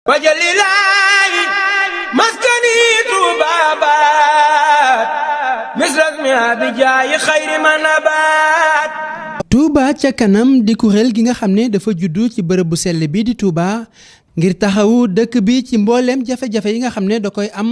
wajalilaahi maskani tuubaabaat misrasmi abijaayi xayri manabaat. Touba ca kanam di kuréel gi nga xam ne dafa juddu ci bërëb bu sell bi di Touba ngir taxawu dëkk bi ci mbooleem jafe-jafe yi nga xam ne da koy am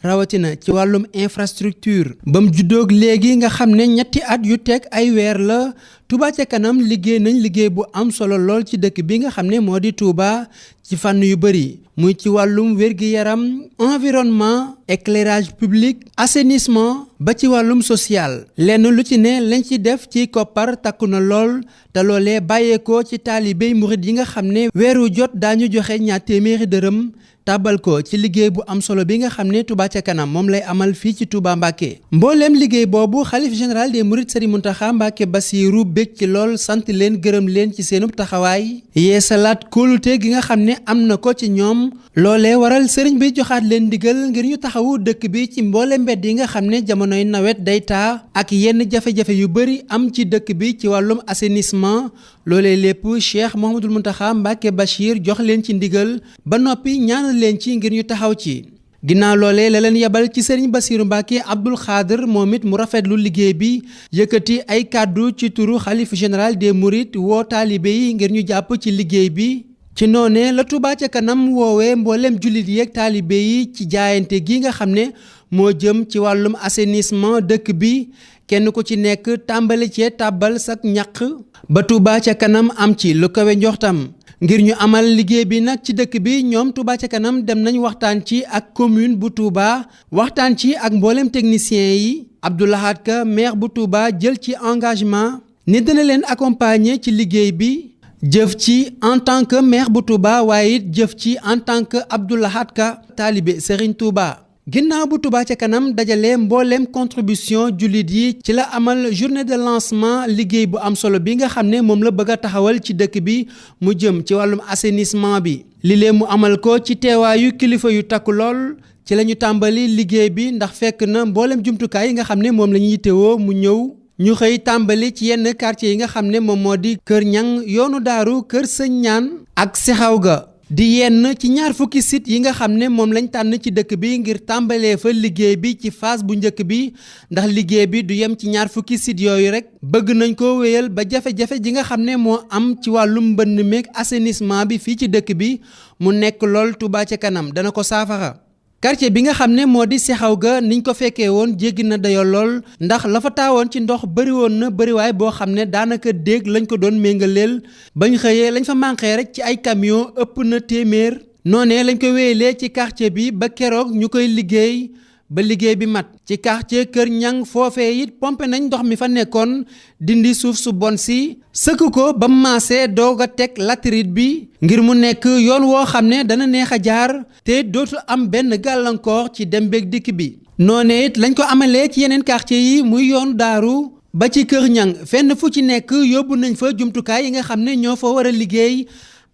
rawatina ci wàllum infrastructure. ba mu juddoog léegi nga xam ne ñetti at yu teg ay weer la Touba ca kanam liggéey nañ liggéey bu am solo lool ci dëkk bi nga xam ne moo di Touba ci fànn yu bëri muy ci wàllum wér-gi-yaram environnement éclairage public assainissement ba ci wàllum social. lenn lu ci ne lañ ci def ci koppar takku na lool te loolee bàyyeekoo ci taalibey murid yi nga xam ne weeru jot daañu joxe ñaar téeméeri dërëm tàbbal ko ci liggéey bu am solo bi nga xam ne Touba ca kanam moom lay amal fii ci Touba Mbacké. mbooleem liggéey boobu xalif général des mourides Serigne Mountakha Mbacké Bassirou bég ci lool sant leen gërëm leen ci seenub taxawaay yeesalaat kóolute gi nga xam ne am na ko ci ñoom loolee waral sëriñ bi joxaat leen ndigal ngir ñu taxawu dëkk bi ci mboole mbedd yi nga xam ne jamonoy nawet day taa ak yenn jafe-jafe yu bëri am ci dëkk bi ci wàllum assainissement loolee lépp Cheikh Mouhamadoul Mountakha Mbacké Bachir jox leen ci ndigal ba noppi ñaanal leen ci ngir ñu taxaw ci. ginnaaw loolee la leen yebal ci sëriñ Bassirou Mbacké Abdoul Khadr moom it mu rafetlu liggéey bi yëkkati ay kàddu ci turu xalif général des mourides woo taalibe yi ngir ñu jàpp ci liggéey bi. ci noonee la Touba ca kanam woowee mboolem jullit yeeg taalibe yi ci jaayante gi nga xam ne moo jëm ci wàllum assainissement dëkk bi kenn ku ci nekk tàmbali cee tàbbal sak ñaq ba Touba ca kanam am ci lu kawe njortam. ngir ñu amal liggéey bi nag ci dëkk bi ñoom Touba ca kanam dem nañ waxtaan ci ak commune bu Touba waxtaan ci ak mboolem technicien yi Abdou Lahad Ka maire bu Touba jël ci engagement ni dina leen accompagner ci liggéey bi. jëf ci en tant que maire bu Touba waaye it jëf ci en tant que Abdou Lahad Ka taalibe Serigne Touba. ginnaaw bu Touba ca kanam dajale mbooleem contribution jullit yi ci la amal journée de lancement liggéey bu am solo bi nga xam ne moom la bëgg a taxawal ci dëkk bi mu jëm ci wàllum assainissement bi. li lee mu amal ko ci teewaayu kilifa yu takku lool ci la ñu tàmbali liggéey bi ndax fekk na mbooleem jumtukaay yi nga xam ne moom la ñuy yittewoo mu ñëw. ñu xëy tàmbali ci yenn quartier yi nga xam ne moom moo di Kër Ñang yoonu daaru Kër Sëñ Ñaan ak Sexaw ga di yenn ci ñaar fukki site yi nga xam ne moom lañ tànn ci dëkk bi ngir tàmbalee fa liggéey bi ci phase bu njëkk bi ndax liggéey bi du yem ci ñaar fukki site yooyu rek bëgg nañ ko wéyal ba jafe-jafe ji nga xam ne moo am ci wàllum mbënn meeg assainissement bi fii ci dëkk bi mu nekk lool Touba ca kanam dana ko saafara. quartier bi nga xam ne moo di Sexaw ga niñ ko fekkee woon jéggi na dayoo lool ndax la fa taawoon ci ndox bëri woon na bëriwaay boo xam ne daanaka déeg lañ ko doon méngaleel bañ xëyee lañ fa manqué rek ci ay camion ëpp na téeméer noonee lañ ko wéyalee ci quartier bi ba keroog ñu koy liggéey ba liggéey bi mat ci quartier Kër Ñang foofee it pompé nañ ndox mi fa nekkoon dindi suuf su bon si sëkk ko ba maasee doog a teg latérite bi ngir mu nekk yoon woo xam ne dana neex a jaar te dootu am benn gàllankoor ci dem beeg dikk bi. noonee it lañ ko amalee ci yeneen quartier yi muy yoon daaru ba ci Kër Ñang fenn fu ci nekk yóbbu nañ fa jumtukaay yi nga xam ne ñoo fa war a liggéey.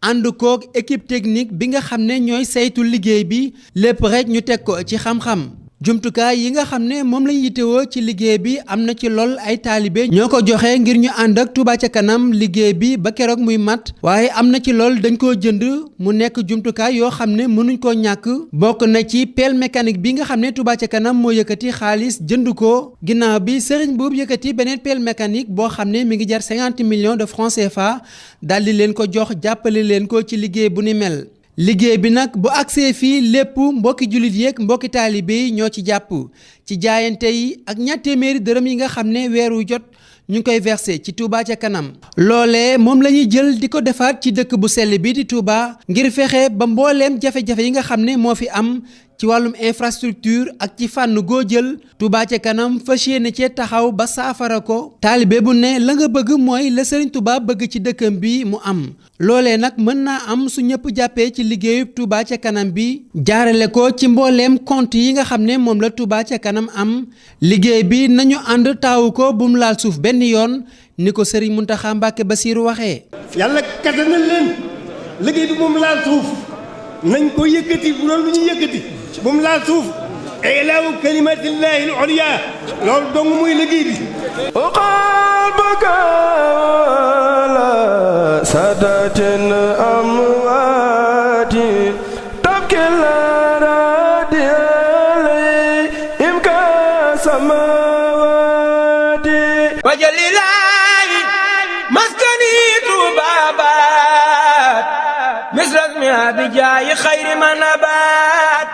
ànd koog équipe technique bi nga xam ne ñooy saytu liggéey bi lépp rek ñu teg ko ci xam-xam. jumtukaay yi nga xam ne moom lañ yittewoo ci liggéey bi am na ci lool ay taalibe ñoo ko joxe ngir ñu ànd ak Touba ca kanam liggéey bi ba keroog muy mat waaye am na ci lool dañ koo jënd mu nekk jumtukaay yoo xam ne mënuñ koo ñàkk bokk na ci pelle mécanique bi nga xam ne Touba ca kanam moo yëkkati xaalis jënd ko ginnaaw bi Serigne Boub yëkkati beneen pelle mécanique boo xam ne mi ngi jar 50 millions de francs CFA daldi leen ko jox jàppale leen ko ci liggéey bu ni mel. liggéey bi nag bu agsee fii lépp mbokki jullit yeeg mbokki taalibe yi ñoo ci jàpp ci jaayante yi ak ñaar téeméeri dërëm yi nga xam ne weeru jot ñu ngi koy versé ci Touba ca kanam. loolee moom la ñuy jël di ko defaat ci dëkk bu sell bi di Touba ngir fexe ba mbooleem jafe-jafe yi nga xam ne moo fi am ci wàllum infrastructure ak ci fànn goo jël Touba ca kanam fas yéene cee taxaw ba saafara ko. taalibe bu ne la nga bëgg mooy la Serigne Touba bëgg ci dëkkam bi mu am. loolee nag mën naa am su ñëpp jàppee ci liggéeyub Touba ca kanam bi jaarale ko ci mbooleem compte yi nga xam ne moom la Touba ca kanam am liggéey bi nañu ànd taawu ko bu mu laal suuf benn yoon ni ko Serigne Mountakha Mbacké Bassirou waxee. yàlla kattanal leen liggéey bi bu mu laal suuf nañ ko yëkkati bu doon lu ñu yëkkati bu mu laal suuf ilaahu kalimatillahi al-ulya loolu dong muy liggéey bi. سادات أموات wajalilaayi maskani tuubaabaat misras mi abijaayi xayri ma nabaat